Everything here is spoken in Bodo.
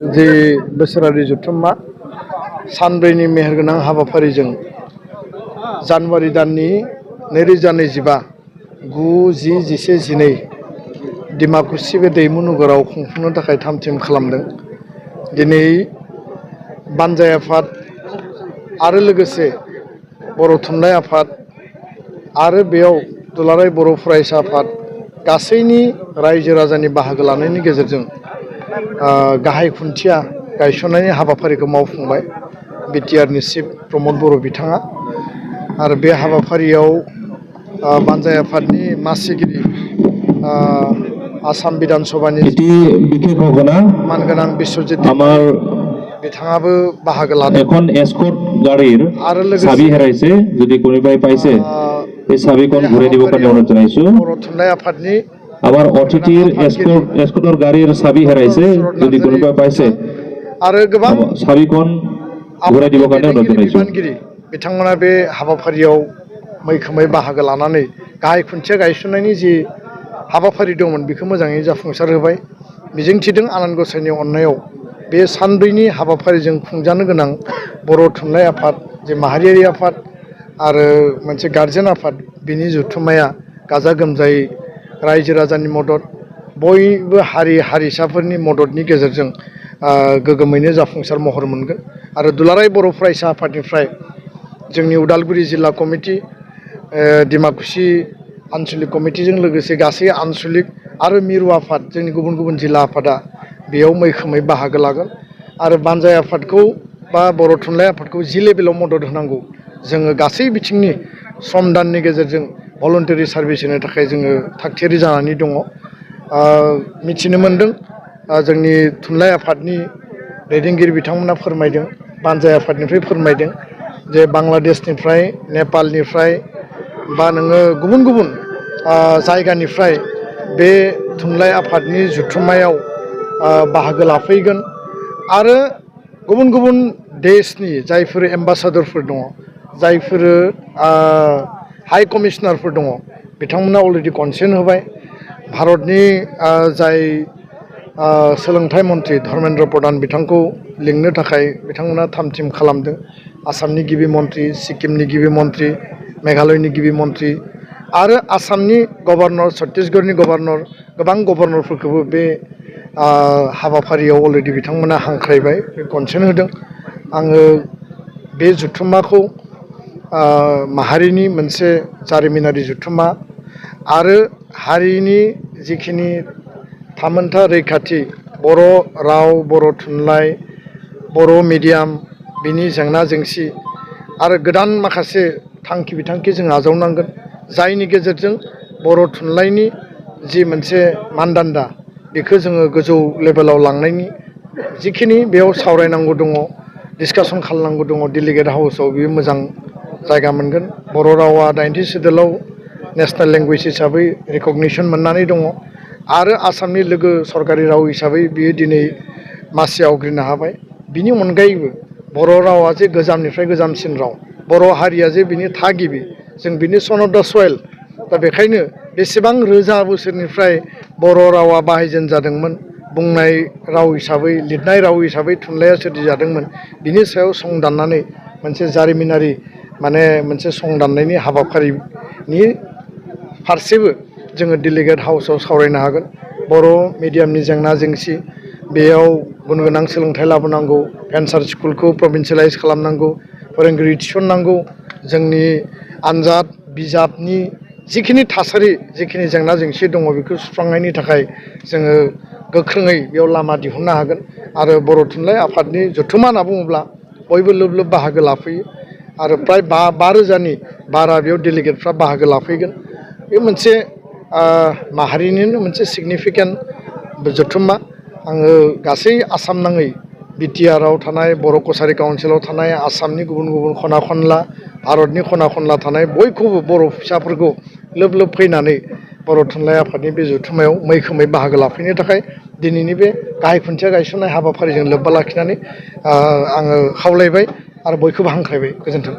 जे बोसोरारि जथुम्मा सानब्रैनि मेहेरगोनां हाबाफारिजों जानुवारि दाननि 2025 9, 10, 11, 12 डिमाकुसि बे दैमु नोगोराव खुंफुंनो थाखाय थाम-थिम खालामदों। दिनै बानजाय आफाद आरो लोगोसे बर' थुनलाइ आफाद आरो बेयाव दुलाराय बर' फरायसा आफाद गासैनि रायजो राजानि बाहागो लानायनि गेजेरजों गाहाय खुन्थिया गायसननायनि हाबाफारिखौ मावफुंबाय बिटिआरनि चिफ प्रमद बर' बिथाङा। आरो बे हाबाफारियाव बानजाय आफादनि मासिगिरि आसाम बिधान सभानि मानगोनां बिश्वजित बिथाङाबो बाहागो लादों। এখন এসকর্ট গাড়ীৰ চাবি হেৰাইছে, যদি কোনোবাই পাইছে এই চাবিখন ঘূৰাই দিবৰ কাৰণে অনুৰোধ জনাইছো। बर' थुनलाइ आफादनि আমাৰ অতিথিৰ এসকৰ্টৰ গাড়ীৰ চাবি হেৰাইছে, যদি কোনোবাই পাইছে आरो गोबां চাবিখন ঘূৰাই দিবৰ কাৰণে অনুৰোধ জনাইছো। बिथांमोना बे हाबाफारियाव मैखोमै बाहागो लानानै गाहाय खुन्थिया गायसननायनि जि हाबाफारि दंमोन बेखौ मोजाङै जाफुंसार होबाय। मिजिंथिदों आनान गसाइनि अननायाव बे सानब्रैनि हाबाफारिजों खुंजानो गोनां बर' थुनलाइ आफाद, जे माहारियारि आफाद आरो मोनसे गार्जेन आफाद, बिनि जथुम्माया गाजा गोमजायै रायजो राजानि मदद, बयबो हारि हारिसाफोरनि मददनि गेजेरजों गोगोमैनो जाफुंसार महर मोनगोन। आरो दुलाराय बर' फरायसा आफादनिफ्राय जोंनि उदालगुरि जिल्ला कमिटि, डिमाकुसि आन्चलिक कमिटिजों लोगोसे गासै आन्चलिक आरो मिरु आफाद, जोंनि गुबुन गुबुन जिल्ला आफादा बेयाव मैखोमै बाहागो लागोन। आरो बानजाय आफादखौ बा बर' थुनलाइ आफादखौ जि लेभेलाव मदद होनांगौ, जोङो गासै बिथिंनि श्रमदाननि गेजेरजों भलन्टारि सार्भिस होनो थाखाय जोङो थागथियारि जानानै दङ। मिथिनो मोन्दों जोंनि थुनलाइ आफादनि दैदेनगिरि बिथांमोना फोरमायदों, बानजाय आफादनिफ्राय फोरमायदों जे बांलादेशनिफ्राय, नेपालनिफ्राय बा नोङो गुबुन गुबुन जायगानिफ्राय बे थुनलाइ आफादनि जथुम्मायाव बाहागो लाफैगोन। आरो गुबुन गुबुन देशनि जायफोर एम्बासादरफोर दङ, जायफोर हाइ कमिसनारफोर दङ, बिथांमोना अलरेडि कनसेन्ट होबाय। भारतनि जाय सोलोंथाइ मन्थ्रि धर्मेन्द्र प्रधान बिथांखौ लिंनो थाखाय बिथांमोना थाम-थिम खालामदों। आसामनि गिबि मन्थ्रि, सिक्किमनि गिबि मन्थ्रि, मेघालयनि गिबि मन्थ्रि आरो आसामनि गभर्नर, छत्तीसगढ़नि गभर्नर, गोबां गभर्नरफोरखौबो बे हाबाफारियाव अलरेडि बिथांमोना हांख्रायबाय, कनसेन्ट होदों। आङो बे जथुम्माखौ माहारिनि मोनसे जारिमिनारि जथुम्मा आरो हारिनि जिखिनि थामोन्था रैखाथि, बर' राव, बर' थुनलाइ, बर' मिडियाम, बिनि जेंना जेंसि आरो गोदान माखासे थांखि बिथांखि जों आजावनांगोन, जायनि गेजेरजों बर' थुनलाइनि जि मोनसे मानदान्दा बेखौ जोङो गोजौ लेभेलाव लांनायनि जिखिनि बेयाव सावरायनांगौ दङ, डिसकासन खालामनांगौ दङ, डेलिगेट हाउसआव बेयो मोजां जायगा मोनगोन। बर' रावा 90 सिडुलाव नेसनेल लेंगुवेज हिसाबै रिकगनिसन मोननानै दङ आरो आसामनि लोगो सरकारि राव हिसाबै बियो दिनै मासि आवग्रिनो हाबाय। बिनि अनगायैबो बर' रावा जे गोजामनिफ्राय गोजामसिन राव, बर' हारिया जे बिनि थागिबि, जों बिनि सन अफ दा सयेल। दा बेखायनो बेसेबां रोजा बोसोरनिफ्राय बर' रावा बाहायजेनजादोंमोन, बुंनाय राव हिसाबै, लिरनाय राव हिसाबै थुनलाइया सोरजिजादोंमोन, बिनि सायाव सं दाननानै मोनसे जारिमिनारि मोनसे सं दाननायनि हाबाफारिनि फारसेबो जोङो डेलिगेट हाउसआव सावरायनो हागोन। बर' मिडियामनि जेंना जेंसि, बेयाव गुन गोनां सोलोंथाइ लाबोनांगौ, भेन्सार स्कुलखौ प्रभिन्सियेलाइज खालामनांगौ, फोरोंगिरि थिसननांगौ, जोंनि आनजाद बिजाबनि जिखिनि थासारि, जिखिनि जेंना जेंसि दङ बेखौ सुस्रांनायनि थाखाय जोङो गोख्रोङै बेयाव लामा दिहुननो हागोन। आरो बर' थुनलाइ आफादनि जथुम्मा होनना बुङोब्ला बयबो लोब लोब बाहागो लाफैयो आरो फ्राय 5,000नि बारा बेयाव डेलिगेटफ्रा बाहागो लाफैगोन। बे मोनसे माहारिनिनो मोनसे सिगनिफिकेन्ट जथुम्मा। आङो गासै आसाम नाङै बिटिआरआव थानाय, बर' कसारि काउन्सिलाव थानाय, आसामनि गुबुन गुबुन खना खनला, भारतनि खना खनला थानाय बयखौबो बर' फिसाफोरखौ लोब लोब फैनानै बर' थुनलाइ आफादनि बे जथुम्मायाव मैखोमै बाहागो लाफैनो थाखाय दिनैनि बे गाहाय खुन्थिया गायसननाय हाबाफारिजों लोब्बा लाखिनानै आङो खावलायबाय आरो बयखौबो हांख्रायबाय। गोजोन्थों।